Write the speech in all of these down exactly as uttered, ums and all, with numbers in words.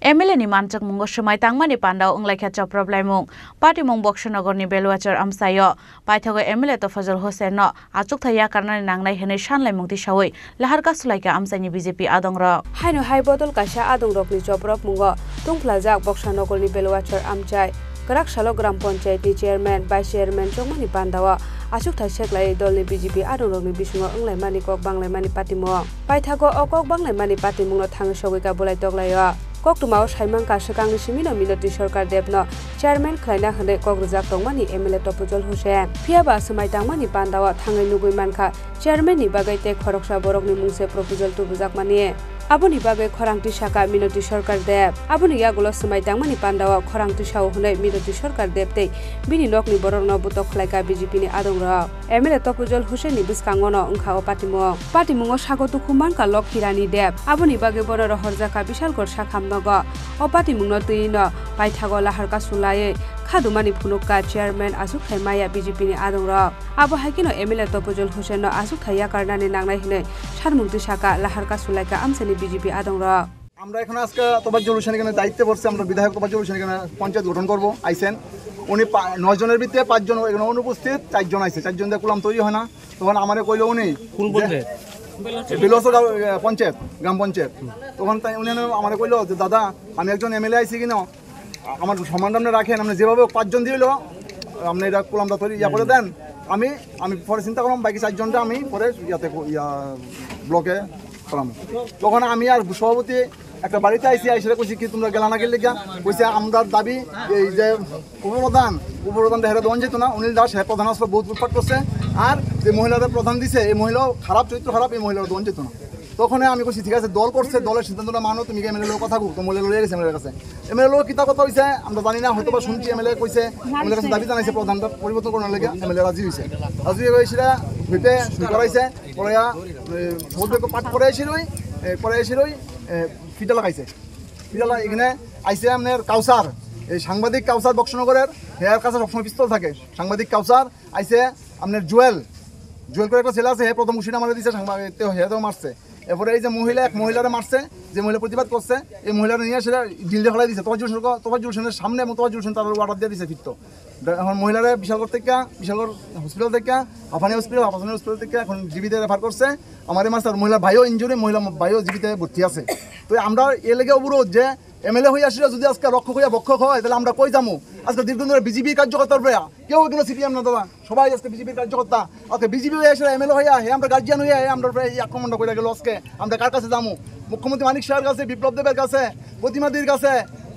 M L A ni manchakmungo swmai tangmani pandao wnglaikha choprop laimung. Patimung Boksonogorni Beluachar amchaio paithago M L A Tofajol Hossain no achukthai yakarnani nangnai hwnwi sanlaimung tisaui lahar kasulaikha amchaini B J P adongrok. Haino hai bodol kaisa adongrokni chopropmungo tungphlajak Boksonogorni Beluachar amchai, kwrak salo Gram Panchayatni chairman, vice chairman chongmani pandao achukthai seklaiwi dolni B J P adongrokni bisingo wnglaimani kok banglaimani patimung. Paithago o kok banglaimani patimungno thangwi sogwi ka bolai toklaio. Koktwmao saimangkha swkangni simino Minoti Sarkar Debno chairman khlaina hwnwi kok rwjak tongmani M L A Topujol Hussain. Phiyaba swmai tangmani pandao thangwi nugwi mankha chairman ni bagwi tei khoroksa borokni mungse proposal tubujakmani. Aboni bagwi khorang tisakha Minoti Sarkar Deb. Aboni yagulo swmai tangmani pandao khorang tisao hwnwi Minoti Sarkar Deb tei bini nokni borokno butok khlaikha B J P ni adongrok. M L A Topujol Hussain ni bwskango no wngkha o patimung. Patimungo sago dukhu mankha Lokhi Rani Deb. Aboni bagwi bono rohorjakha Bishalgarh sakham nogo. O patimungno twiwi no paithago lahar kasulaiwi khadumani phunukha chairman achukthai maya B J P ni adongrok. Abo hai kheno M L A Topujol Hussain no achukthai yakarnani nangnai hwnwi sanmung tisakha lahar kasulaikha amchaini B J P adongrok. আমরা এখন আজকে তোফাজ্জল হোসেন এখানে দায়িত্বে পড়ছে, আমরা বিধায়ক তোফাজ্জল হোসেন এখানে পঞ্চায়েত গঠন করব, আইছেন। উনি পা-, নয় জনের ভিতরে পাঁচজন এখানে অনুপস্থিত, চারজন আইছে, চারজন দিয়ে কুলাম তৈরি হয় না। তখন আমারে কইলো উনি কোন যে পঞ্চায়েত? বেলুয়াছড়া, এ, পঞ্চায়েত, গ্রাম পঞ্চায়েত। তখন তাই উনি আমারে কইলো যে, "দাদা, আমি একজন এমএলএ আইছি কিনা, আমার সম্মানটা আপনি রাখেন, আপনি যেভাবে হোক পাঁচজন দিয়ে হইলো, আপনি এটা কুলামটা তৈরি ইয়া করে দেন।" আমি, আমি পরে চিন্তা করলাম, বাকি চারজনটা আমি পরে ইয়াতে কো-, ইয়া, ব্লকে করাম। তখন আমি আর সভাপতি একটা বাড়িতে আইছি, আইসে কইছি, "কি তোমরা গেলা না গেলে গিয়া?" কইছে, "আমরার দাবি এই যে উপপ্রধান, উপপ্রধান হেরে দেওয়ান যেত না, অনিল দাস, হ্যাঁ প্রধান আসলে বহুত লুটপাট করছে, আর যে মহিলাদের প্রধান দিছে, এই মহিলাও খারাপ, চরিত্র খারাপ, এই মহিলারা দেওয়ান যেত না।" তখন আমি কইছি, "ঠিক আছে, দল করছে, দলের সিদ্ধান্তটা মানো, তুমি কি এমএলএ লোক কথা কো, তো মহিলা লইয়া গেছে এমএলএ কাছে।" এমএলএ লোক কিতা কথা হইছে আমরা জানি না, হয়তো বা শুনছি এমএলএ কইছে, এমএলএ কাছে দাবি জানাইছে প্রধানটা পরিবর্তন করার লাগে, এমএলএ রাজি হইছে, রাজি হয়ে সেটা হইতে শুরু করাইছে, পরে, এ, সমুদ্রকে পাঠ করে এসে রই, এ, করে এসে রই, এ, ফিটা লাগাইছে। ফিটা লাগা-, এখানে আইছে আপনার কাউসার, এই সাংবাদিক কাউসার বক্সনগরের, হেয়ার কাছে সবসময় পিস্তল থাকে। সাংবাদিক কাউসার আইছে আপনার জুয়েল, জুয়েল করে একটা ছেলে আছে, হে প্রথম ঘুষিটা মারা দিছে, সাংবাদিক, তে হে তো মারছে। এরপরে এই যে মহিলা, এক মহিলারে মারছে, যে মহিলা প্রতিবাদ করছে, এই মহিলারে নিয়ে সেটা ডিল দিয়ে ফেলাই দিছে। তোফাজ্জল হোসেন, তোফাজ্জল হোসেনের সামনে এবং তোফাজ্জল হোসেন তার অর্ডার দিয়ে দিছে ফিরতো। এখন মহিলারা বিশালগড় থেকে, বিশালগড় হসপিটাল থেকে, হাফানি হসপিটাল, হাফানি হসপিটাল থেকে এখন জিবিতে রেফার করছে। আমার এই মাস্টার মহিলা ভাইও ইনজুরি, মহিলা ভাইও জিবিতে ভর্তি আছে। তো আমরা এ লেগে অবরোধ যে এমএলএ হয়ে আসলে যদি আজকে রক্ষক হইয়া ভক্ষক হয়, তাহলে আমরা কই যাবো? আজকে দীর্ঘদিন ধরে বিজেপি কার্যকর্তার উপরে কেউ এখানে সিপিএম না দাদা, সবাই আজকে বিজেপির কার্যকর্তা। আজকে বিজেপি হয়ে আসলে এমএলএ হইয়া, হে আমরা গার্জিয়ান হইয়া, হে আমরা উপরে এই আক্রমণটা করে গেল আজকে। আমরা কার কাছে যাবো? মুখ্যমন্ত্রী মানিক সাহের কাছে, বিপ্লব দেবের কাছে, প্রতিমাদির কাছে,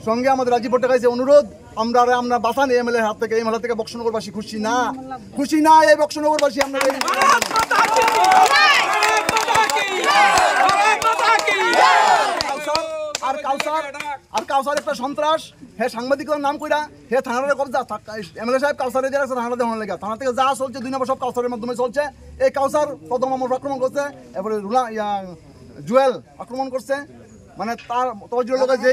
সঙ্গে আমাদের রাজীব ভট্টাচার্য কাছে অনুরোধ, আমরা, আমরা বাঁচান এই এমএলএ হাত থেকে, এই এমএলএ থেকে বক্সনগরবাসী খুশি না, খুশি না এই বক্সনগরবাসী। আমরা এই আর কাউসার, আর কাউসার একটা সন্ত্রাস, হে সাংবাদিকতার নাম কইরা, হে থানার কবজা, এমএলএ সাহেব কাউসারে দিয়ে রাখছে থানাটা দেখানোর লেগে। থানা থেকে যা চলছে দুই নম্বর সব কাউসারের মাধ্যমে চলছে। এই কাউসার প্রথম আমার আক্রমণ করছে, এরপরে রুলা, ইয়া, জুয়েল আক্রমণ করছে, মানে তার তর্জুর লোকের যে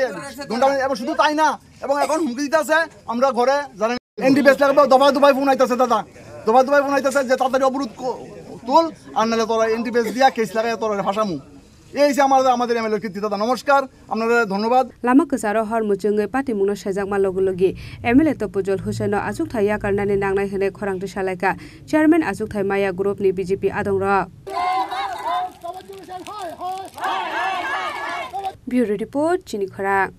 গুন্ডা, এবং শুধু তাই না, এবং এখন হুমকি দিতে আছে, আমরা ঘরে যারা এনডিপিএস লাগবে, দফা দফায় ফোন আইতেছে দাদা, দফা দফায় ফোন আইতেছে যে তাড়াতাড়ি অবরোধ ক-, তুল, আর নাহলে তোরা এনডিপিএস দিয়া কেস লাগাই তোরা ফাঁসামু। এই যে আমাদের, আমাদের এমএলএ কীর্তি দাদা, নমস্কার, আপনারা ধন্যবাদ। Lama kwcharo hor muchungwi patimungno saijakma logi logi M L A Topujol Hussaino achukthai yakarnani nangnai hwnwi khorang twi salaikha chairman achukthai maya group ni B J P adongrok. Bureau Report, Chini Khorang.